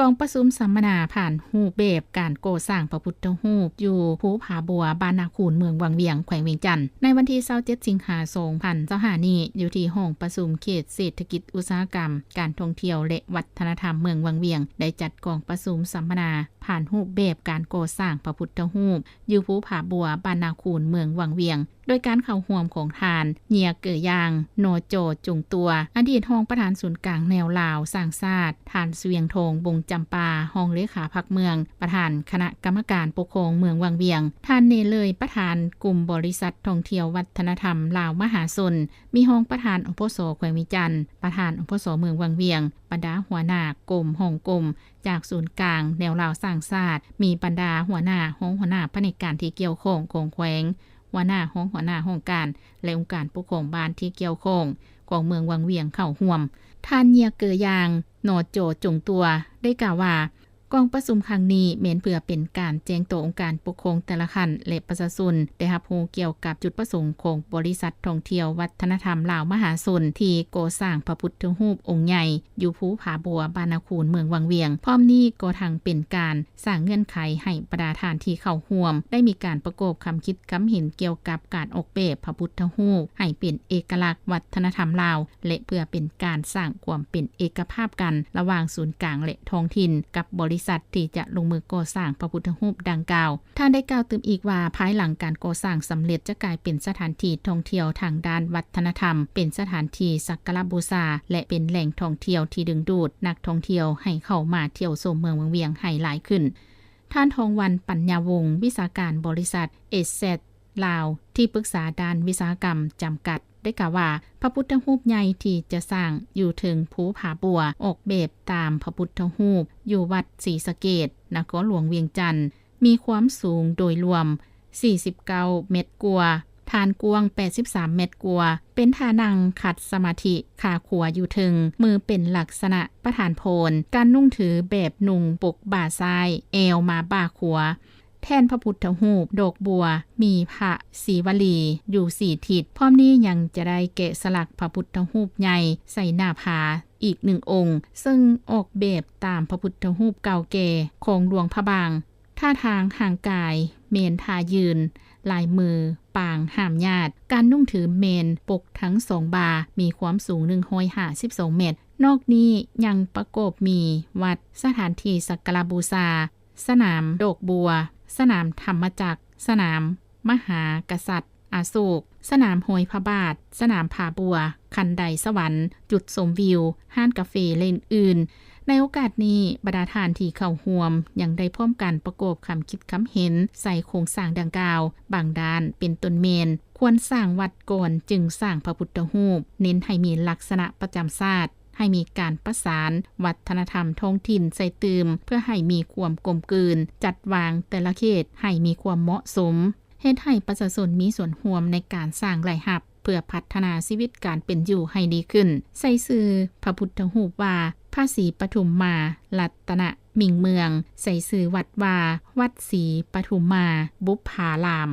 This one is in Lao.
ກອງປະຊຸມສຳມະນາຜ່ານຮູບແບບການກໍ່ສ້າງພະພຸດທະຮູບ ຢູ່ພູຜາບົວ ບ້ານນາຄູນ ເມືອງວັງວຽງ ແຂວງວຽງຈັນ ໃນວັນທີຊາວເຈັດ ສິງຫາ ສອງພັນຊາວຫ້ານີ້ ຢູ່ທີ່ຫ້ອງປະຊຸມເຂດເສດຖະກິດອຸດສາຫະກຳ, ການທ່ອງທ່ຽວ ແລະ ວັດທະນະທຳເມືອງວັງວຽງ ໄດ້ຈັດກອງປະຊຸມສຳມະນາຜ່ານຮູບແບບການກໍ່ສ້າງພະພຸດທະຮູບ ຢູ່ພູຜາບົວ ບ້ານນາຄູນ ເມືອງວັງວຽງ ໂດຍການເຂົ້າຮ່ວມຂອງທ່ານ ເຍຍເກີຢາງ ນໍຈໍ ຈົງຕົວ ອະດີດຮອງປະທານສູນກາງແນວລາວສ້າງຊາດ, ທ່ານ ສວຽງທອງ ບົງຈຳປາ ຮອງເລຂາພັກເມືອງ, ປະທານຄະນະກຳມະການປົກຄອງເມືອງວັງວຽງ, ທ່ານ ເນເລີຍ ປະທານກຸ່ມບໍລິສັດທ່ອງທ່ຽວວັດທະນະທຳລາວມະຫາຊົນ, ມີຮອງປະທານ ອພສ ແຂວງວຽງຈັນ, ປະທານ ອພສ ເມືອງວັງວຽງ, ບັນດາຫົວໜ້າກົມ, ຮອງກົມ ຈາກສູນກາງແນວລາວສ້າງຊາດ, ມີບັນດາຫົວໜ້າ, ຮອງຫົວໜ້າພະແນກການທີ່ກ່ຽວຂ້ອງຂອງແຂວງ, ຫົວໜ້າ, ຮອງຫົວໜ້າຫ້ອງການ ແລະ ອົງການປົກຄອງບ້ານທີ່ກ່ຽວຂ້ອງຂອງເມືອງວັງວຽງເຂົ້າຮ່ວມ. ທ່ານ ເຍຍເກີຢາງ ນໍຈໍ ຈົງຕົວ ໄດ້ກ່າວວ່າ, ກອງປະຊຸມຄັ້ງນີ້ແມ່ນເພື່ອເປັນການແຈ້ງຕໍ່ອົງການປົກຄອງແຕ່ລະຂັ້ນ ແລະ ປະຊາຊົນໄດ້ຮັບຮູ້ກ່ຽວກັບຈຸດປະສົງຂອງບໍລິສັດທ່ອງທ່ຽວວັດທະນະທຳລາວມະຫາຊົນ ທີ່ກໍ່ສ້າງພະພຸດທະຮູບອົງໃຫຍ່ ຢູ່ພູຜາບົວ ບ້ານນາຄູນ ເມືອງວັງວຽງ. ພ້ອມນີ້ກໍທັງເປັນການສ້າງເງື່ອນໄຂໃຫ້ບັນດາທ່ານທີ່ເຂົ້າຮ່ວມ ໄດ້ມີການປະກອບຄຳຄິດຄຳເຫັນກ່ຽວກັບການອອກແບບພະພຸດທະຮູບໃຫ້ເປັນເອກະລັກວັດທະນະທຳລາວ ແລະ ເພື່ອເປັນການສ້າງຄວາມເປັນເອກະພາບກັນລະຫວ່າງສູນກາງ ແລະ ທ້ອງຖິ່ນ ກັບບໍລິສັດທີ່ຈະລົງມືກໍ່ສ້າງພະພຸດທະຮູບດັ່ງກ່າວ. ທ່ານໄດ້ກ່າວຕື່ມອີກວ່າ, ພາຍຫຼັງການກໍ່ສ້າງສຳເລັດ ຈະກາຍເປັນສະຖານທີ່ທ່ອງທ່ຽວທາງດ້ານວັດທະນະທຳ, ເປັນສະຖານທີ່ສັກກາລະບູຊາ ແລະ ເປັນແຫຼ່ງທ່ອງທ່ຽວທີ່ດຶງດູດນັກທ່ອງທ່ຽວໃຫ້ເຂົ້າມາທ່ຽວຊົມເມືອງວັງວຽງໃຫ້ຫຼາຍຂຶ້ນ. ທ່ານ ທອງວັນ ປັນຍາວົງ ວິຊາການບໍລິສັດ ເອແຊັດ ລາວ ທີ່ປຶກສາດ້ານວິສາຫະກຳຈຳກັດ ໄດ້ກ່າວວ່າ, ພະພຸດທະຮູບໃຫຍ່ທີ່ຈະສ້າງຢູ່ເທິງພູຜາບົວ ອອກແບບຕາມພະພຸດທະຮູບຢູ່ວັດສີສະເກດ, ນະຄອນຫຼວງວຽງຈັນ, ມີຄວາມສູງໂດຍລວມສີ່ສິບເກົ້າແມັດກວ່າ, ຖານກວ້າງແປດສິບສາມແມັດກວ່າ, ເປັນທ່ານັ່ງຂັດສະມາທິ, ຂາຂວາຢູ່ເທິງ, ມືເປັນລັກສະນະປະທານພອນ, ການນຸ່ງຖືແບບນຸ່ງປົກບ່າຊ້າຍ, ແອວມາບ່າຂວາ. ແທ່ນພະພຸດທະຮູບດອກບົວ ມີພະສີວະລີຢູ່ສີ່ທິດ. ພ້ອມນີ້ຍັງຈະໄດ້ແກະສະຫຼັກພະພຸດທະຮູບໃຫຍ່ໃສ່ໜ້າຜາອີກໜຶ່ງອົງ, ເຊິ່ງອອກແບບຕາມພະພຸດທະຮູບເກົ່າແກ່ຂອງຫຼວງພະບາງ. ທ່າທາງຮ່າງກາຍແມ່ນທ່າຢືນ, ລາຍມືປາງຫ້າມຍາດ, ການນຸ່ງຖືແມ່ນປົກທັງສອງບ່າ, ມີຄວາມສູງໜຶ່ງຮ້ອຍຫ້າສິບສອງແມັດ. ນອກນີ້ຍັງປະກອບມີວັດ, ສະຖານທີ່ສັກກາລະບູຊາ, ສະໜາມດອກບົວ, ສະໜາມທຳມະຈັກ, ສະໜາມມະຫາກະສັດອາໂສກ, ສະໜາມຮອຍພະບາດ, ສະໜາມຜາບົວ, ຄັນໄດສະຫວັນ, ຈຸດຊົມວິວ, ຮ້ານກາເຟ ແລະ ອື່ນໆ. ໃນໂອກາດນີ້, ບັນດາທ່ານທີ່ເຂົ້າຮ່ວມຍັງໄດ້ພ້ອມກັນປະກອບຄຳຄິດຄຳເຫັນໃສ່ໂຄງສ້າງດັ່ງກ່າວບາງດ້ານ, ເປັນຕົ້ນແມ່ນ ຄວນສ້າງວັດກ່ອນຈຶ່ງສ້າງພະພຸດທະຮູບ, ເນັ້ນໃຫ້ມີລັກສະນະປະຈຳຊາດ, ໃຫ້ມີການປະສານວັດທະນະທຳທ້ອງຖິ່ນໃສ່ຕື່ມ ເພື່ອໃຫ້ມີຄວາມກົມກືນ, ຈັດວາງແຕ່ລະເຂດໃຫ້ມີຄວາມເໝາະສົມ, ເຮັດໃຫ້ປະຊາຊົນມີສ່ວນຮ່ວມໃນການສ້າງລາຍຮັບ ເພື່ອພັດທະນາຊີວິດການເປັນຢູ່ໃຫ້ດີຂຶ້ນ. ໃສ່ຊື່ພະພຸດທະຮູບວ່າ ພະສີປະທຸມມາລັດຕະນະມິ່ງເມືອງ, ໃສ່ຊື່ວັດວ່າ ວັດສີປະທຸມມາບຸບຜາລາມ.